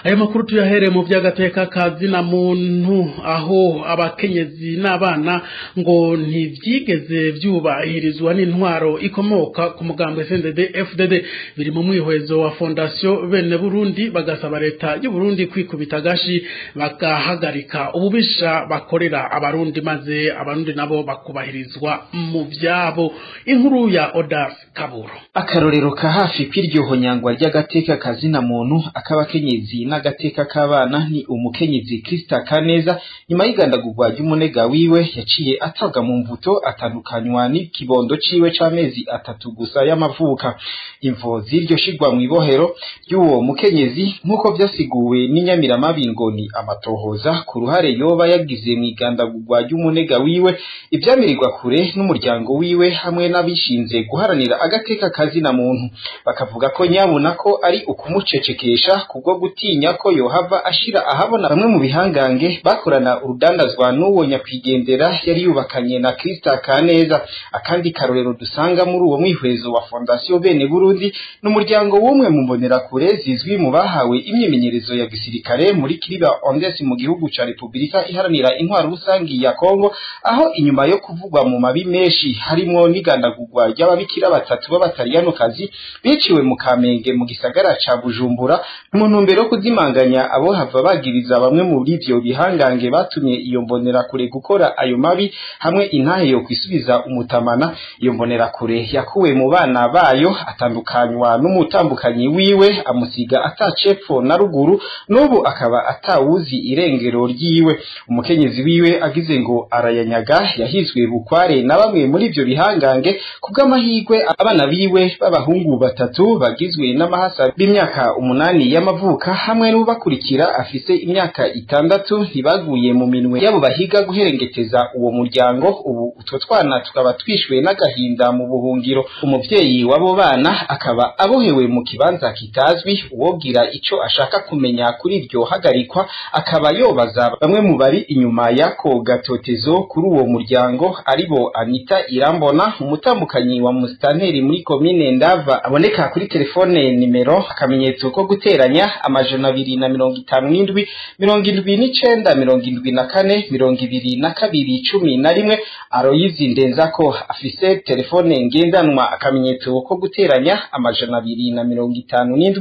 Ayo makuru tuyahere mu by'agateka kazina muntu, aho abakenyezi n'abana ngo ntivyigeze vyubahirizwa n'intwaro ikomoka ku mugambwe CNDD FDD. Biri mu mwihwezo wa Fondation Bene Burundi, bagasaba leta y'u Burundi kwikubita gashi bagahagarika ububisha bakorera abarundi, maze abarundi nabo bakubahirizwa mu vyabo. Inkuru ya Odas Kaburo. Akarorero ka hafi kw'iryo honyangwa ry'agateka kazina muntu ak'abakenyezi n'agateka k'abana ni umukenyezi Krista Kaneza. Nyuma y'igandagurwa ry'umunega wiwe, yaciye atabwa mu mvuto, atandukanywa n'ikibondo ciwe c'amezi 3 gusa y'amavuka. Imvo z'iryo shigwa mw'ibohero ry'uwo mukenyezi, nk'uko vyasiguwe n'inyamiramabi, ngo ni amatohoza ku ruhare yoba yagize mw'igandagurwa ry'umunega wiwe, ivyamirirwa kure n'umuryango wiwe hamwe n'abishinze guharanira agateka kazina muntu, bakavuga ko nyabuna ko ari ukumucecekesha kubwo gutinya ko yohava ashira ahabona bamwe mu bihangange bakorana urudandazwa n'uwo nyakwigendera yari yubakanye na Krista Kaneza. Akandi karorero dusanga muri uwo mwihwezo wa Fondation Bene Burundi n'umuryango w'umwe mu mbonerakure zizwi mu bahawe imyimenyerezo ya gisirikare muri Kiriba Ondes mu gihugu ca Republika Iharanira Intwaro Rusangi ya Kongo, aho inyuma yo kuvugwa mu mabi menshi harimwo n'igandagurwa ry'ababikira batatu b'abataliyanokazi biciwe mu Kamenge mu gisagara ca Bujumbura, mu ntumbero yo kuzimanganya abo hava bagiriza bamwe muri ivyo bihangange batumye iyo mbonerakure gukora ayo mabi hamwe intahe yo kwisubiza umutamana. Iyo mbonerakure yakuwe mu bana bayo, atandukanywa n'umutambukanyi wiwe, amusiga atacepfo na ruguru, n'ubu akaba atawuzi irengero ryiwe. Umukenyezi wiwe agize ngo arayanyaga, yahizwe bukware na bamwe muri ivyo bihangange. Kubw'amahirwe, abana biwe b'abahungu batatu bagizwe n'amahasa b'imyaka 8 y'amavuka hamwe n'ubakurikira afise imyaka 6 ntibaguye mu minwe yabo bahiga guherengeteza uwo muryango. Ubu utwo twana tukaba twishwe n'agahinda mu buhungiro, umuvyeyi w'abo bana akaba abohewe mu kibanza kitazwi. Uwogira ico ashaka kumenya kuri iryo hagarikwa akaba yobaza bamwe mu bari inyuma y'ako gatotezo kuri uwo muryango, aribo Anita Irambona, umutambukanyi wa musitanteri muri komine Ndava, aboneka kuri telefone nimero +257 79 74 22 11. Aroyizi Ndenzako afise telefone ngendanwa +257 79 46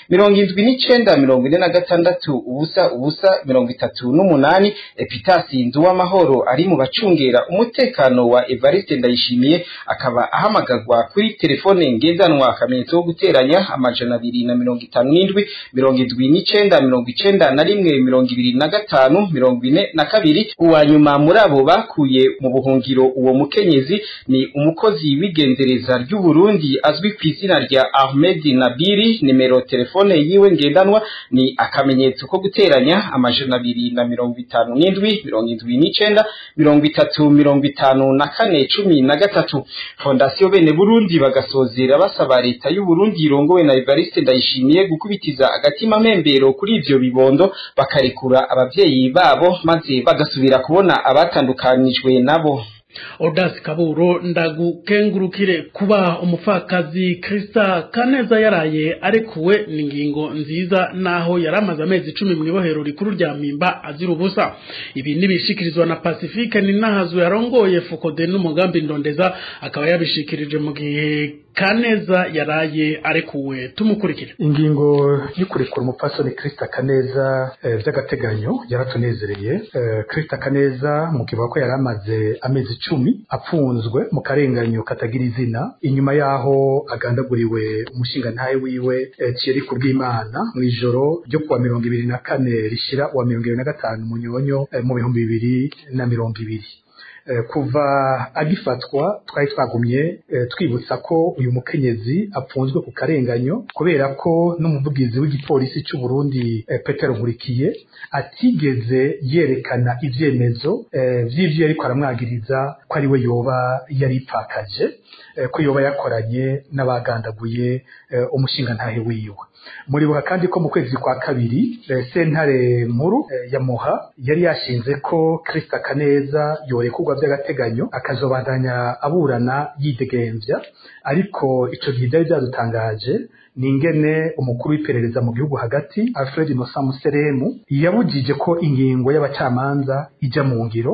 0 0 38. Epitasi Nduwamahoro ari mu bacungera umutekano wa Evariste Ndayishimiye, akaba ahamagagwa kuri telefone ngendanwa +257 79 91 25 42. Uwa nyuma muri abo bakuye mu buhungiro uwo mukenyezi ni umukozi w'igendereza ry'u Burundi azwi ku izina rya Ahmed Nabiri. Nimero telefone yiwe ngendanwa ni +257 79 30 54 13. Fondation Bene Burundi bagasozera basaba leta y'u Burundi irongowe na Evariste Ndayishimiye gukubitiza agatima membero kuri ivyo bibondo, bakarekura abavyeyi babo maze bagasubira kubona abatandukanijwe nabo. Odas Kaburo, ndagukengurukire. Kuba umupfakazi Krista Kaneza yaraye arekuwe ni ingingo nziza, naho yaramaze amezi 10 mu ibohero rikuru rya Mpimba azira ubusa. Ibi nibishikirizwa na Pacifique Ninahazu yarongoye Fokode n'umugambi Ndondeza, akaba yabishikirije mu gihe Kaneza yaraye arekuwe. Tumukurikire. Ingingo y'ukurekura umupfasoni Krista Kaneza vy'agateganyo yaratunezereye. Krista Kaneza mukivuga ko yaramaze amezi 10 apfunzwe mu karenganyo katagira izina, inyuma yaho agandaguriwe umushingantahe wiwe Thierry Kubwimana mw'ijoro ryo kuwa 24 rishira wa 25 Munyonyo mu 2020. Kuva agifatwa twari twagumye twibutsa ko uyu mukenyezi apfunzwe ku karenganyo, kubera ko n'umuvugizi w'igipolisi cy'u Burundi Petero Nkurikiye atigeze yerekana ivyemezo vy'ivyo yariko aramwagiriza ko ari we yoba yaripfakaje, ko yoba yakoranye n'abagandaguye umushingantahe wiwe. Muribuka kandi ko mu kwezi kwa kabiri sentare nkuru ya Muha yari yashinze ko Krista Kaneza yorekurwa by'agateganyo akazobandanya aburana yidegemvya, ariko ico gihe byari byadutangaje ni ingene umukuru w'iperereza mu gihugu hagati Alfred Innocent Museremu yabujije ko ingingo y'abacamanza ijya mu ngiro.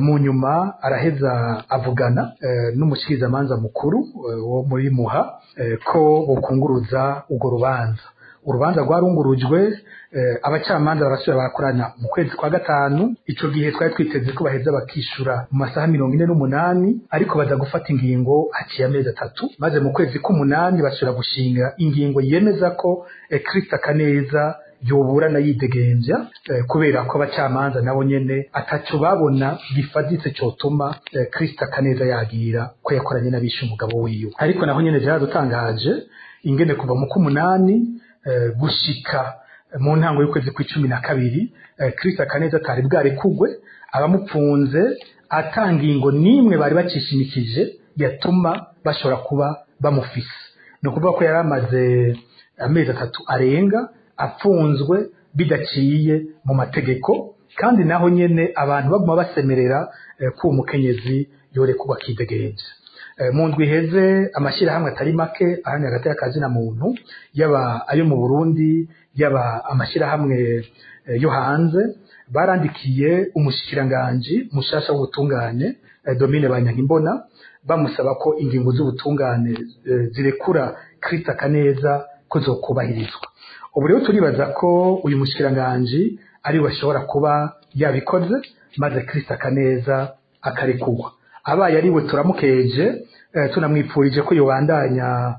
Mu nyuma araheza avugana n'umushikirizamanza mukuru wo muri Muha ko bokunguruza urwo rubanza. Urubanza rwarungurujwe, abacamanza barasubira barakorana mu kwezi kwa gatanu. Ico gihe twari twiteze ko baheza bakishura mu masaha 48, ariko baza gufata ingingo haciye amezi 3, maze mu kwezi k'umunani basubira gushinga ingingo yemeza ko Krista Kaneza yoburana yidegemvya, kubera ko abacamanza nabo nyene ataco babona gifaditse cotuma Krista Kaneza yagira ko yakoranye n'abishe umugabo wiwe. Ariko naho nyene vyaradutangaje ingene kuva mu k'umunani gushika mu ntango y'ukwezi kw'icumi na kabiri Krista Kaneza atari bwarekugwe, abamupfunze atangingo nimwe bari bacishimikije yatuma bashobora kuba bamufise. Ni ukuvuga ko yari amaze amezi 3 arenga apfunzwe bidaciye mu mategeko, kandi naho nyene abantu baguma basemerera ko umukenyezi yorekurwa akidegemvya. Mu ndwi iheze amashyirahamwe atari make aharanira agateka ka zina muntu, yaba ayo mu Burundi yaba amashyirahamwe yo hanze, barandikiye umushikiranganji mushasha w'ubutungane Domine Banyankimbona bamusaba ko ingingo z'ubutungane zirekura Krista Kaneza ko zokubahirizwa. Ubu rero turibaza ko uyu mushikiranganji ari we ashobora kuba yabikoze, maze Krista Kaneza akarekurwa. Abaye ari we turamukeje, tunamwipfurije ko yobandanya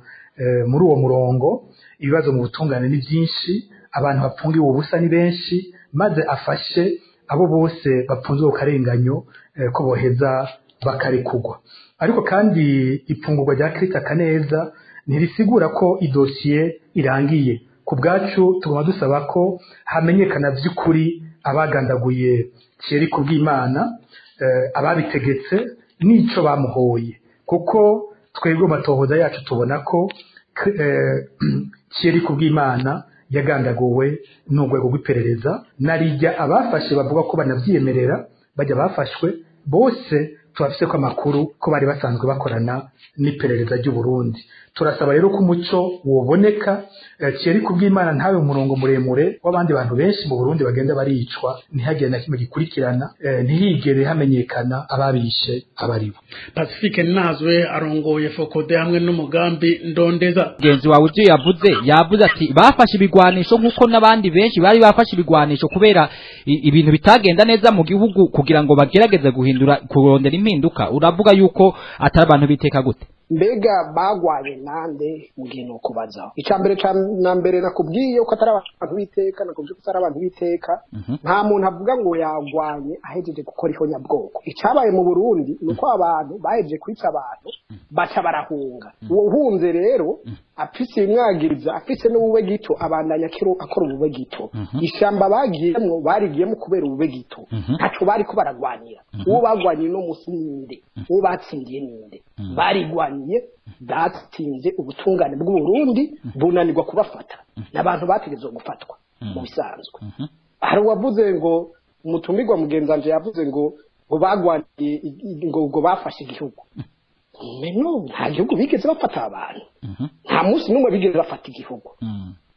muri uwo murongo. Ibibazo mu butungane ni byinshi, abantu bapfungiwe ubusa ni benshi, maze afashe abo bose bapfunzwe ku karenganyo ko boheza bakarekurwa. Ariko kandi ipfungurwa rya Krista Kaneza ntirisigura ko idosiye irangiye. Ku bwacu tugomba dusaba ko hamenyekana by'ukuri abagandaguye Thierry Kubwimana, ababitegetse nico bamuhoye, kuko twebwe matohoza yacu tubona ko Thierry Kubwimana yagandaguwe n'urwego rw'iperereza. Narijya abafashe bavuga ko banavyiyemerera, bajya bafashwe bose tubafise ko amakuru ko bari basanzwe bakorana n'iperereza ry'u Burundi. Turasaba rero ko umuco woboneka, Thierry Kubwimana ntabe umurongo muremure w'abandi bantu benshi mu Burundi bagenda baricwa, ntihagire na kimwe gikurikirana, ntihigere hamenyekana ababishe abaribo. Pacifique Nazwe arongoye Fokode hamwe n'umugambi Ndondeza. Genzi wawe ivyo yavuze ati bafashe ibigwanisho nkuko n'abandi benshi bari bafashe ibigwanisho kubera ibintu bitagenda neza mu gihugu kugira ngo bagerageze guhindura kurondera impinduka. Uravuga yuko atari abantu biteka gute? Mbega bagwaye nande mugihe no kubazaho? Icambere na mbere nakubwiye uko atari abantu biteka, nakubwiye ko atari abantu biteka. Nta muntu avuga ngo yagwanye ahejeje gukora ihonyabwoko. Icabaye mu Burundi nuko abantu bahejeje kwica abantu baca barahunga. Uwo uhunze rero afise imwagiriza, afise n'ubube gito, abandanya akora ubube gito. Ishamba bagiyemwo barigiyemo kubera ubube gito, ntaco bari ko baragwanira. Uwo bagwanye no musi ninde? Uwo batsindiye ninde? Barigwaniye, batsinze ubutungane bw'u Burundi bunanirwa kubafata. N'abantu bategezwe gufatwa mu bisanzwe. Hari uwavuze ngo umutumirwa mugenzanje yavuze ngo bagwaniye ngo bafashe igihugu. Meno nta gihugu bigeze bafata abantu. Nta munsi n'umwe bigeze bafata igihugu.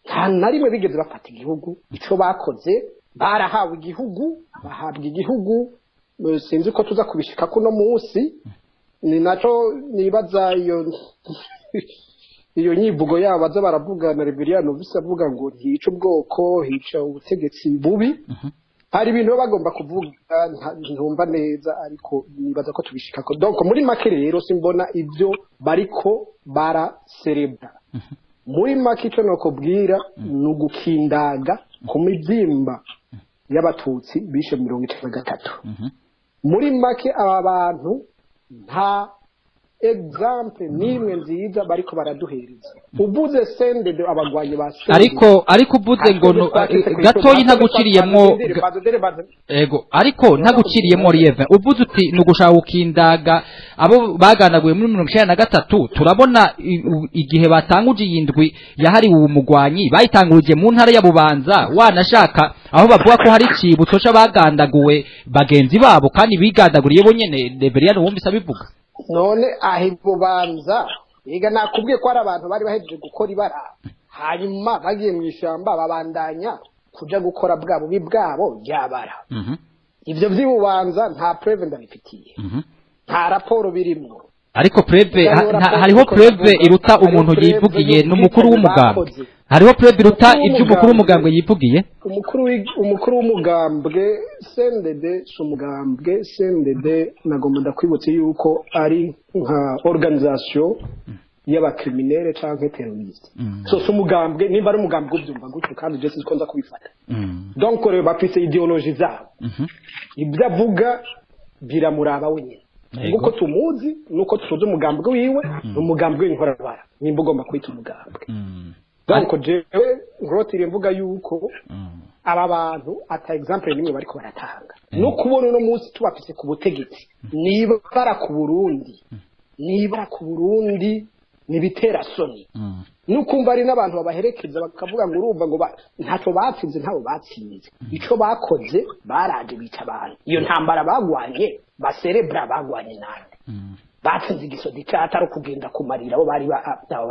Nta na rimwe bigeze bafata igihugu. Ico bakoze barahawe igihugu, bahabwa igihugu. Sinzi ko tuza kubishika kuno munsi. Ni naco nibaza iyo nyivugo yabo baza baravuga na Reverien vise avuga ngo hica ubwoko, hica ubutegetsi bubi. Hari ibintu bagomba kuvuga ntumva neza, ariko nibaza ko tubishikako. Donc muri make rero simbona ibyo bariko baraserebra. Muri make ico nokubwira nugukindaga ku mibyimba y'abatutsi bishe 93. Muri make aba bantu nta example nimwe nziza bariko baraduhereza. Ubuze sende abagwanyi ba ariko ubuze ngo gatoyi ntaguciriyemwo ego, ariko ntaguciriyemwo Lieve. Ubuze uti nugushaka gukindaga abo baganaguye muri 1993. Turabona igihe batanguje yindwi yahariwe umugwanyi bayitanguje mu ntara ya Bubanza, wanashaka aho bavuga ko hari cibutso c'abagandaguwe bagenzi babo kandi bigandaguriye bo nyene. Reverien wumvise abivuga. None aho Bubanza biga nakubwiye ko ari abantu bari bahejeje gukora ibara. Hanyuma bagiye mu ishyamba babandanya kuja gukora bwa bubi bwabo ryabara. Ivyo vy'ibubanza nta preuve ndabifitiye, nta raporo birimwo. Ariko preuve hariho preuve iruta umuntu yivugiye n'umukuru w'umugambwe. Hariho preuve iruta ivyo umukuru w'umugambwe yivugiye. Umukuru w'umugambwe CNDD, si umugambwe CNDD, nagomba ndakwibutse yuko ari nka organisation y'abacriminelle canke terroriste. So si umugambwe, nimba ari umugambwe ubyumva gutyo, kandi je sinzi ko nza kubifata. Donc rero bafise idéologie zabo, ibyo avuga biramuraba wenyine. Nguko tumuzi nuko tuzi umugambwe wiwe, ni umugambwe w'inkorabara, nimba ugomba kwita umugambwe. Donc jewe nkrotire mvuga yuko aba bantu ata exemple nimwe bariko baratanga. No kubona uno munsi tubafise ku butegetsi, niba bara ku Burundi, niba ku Burundi nibitera soni. Nukumva ari n'abantu babaherekeza bakavuga ngo urumva ngo ntacyo batsinze, ntabo batsinze. Ico bakoze, baraje bica abantu. Iyo ntambara bagwanye baserebra, bagwanye nande? Batsinze igisodi cyatari kugenda kumarira abo bari abo.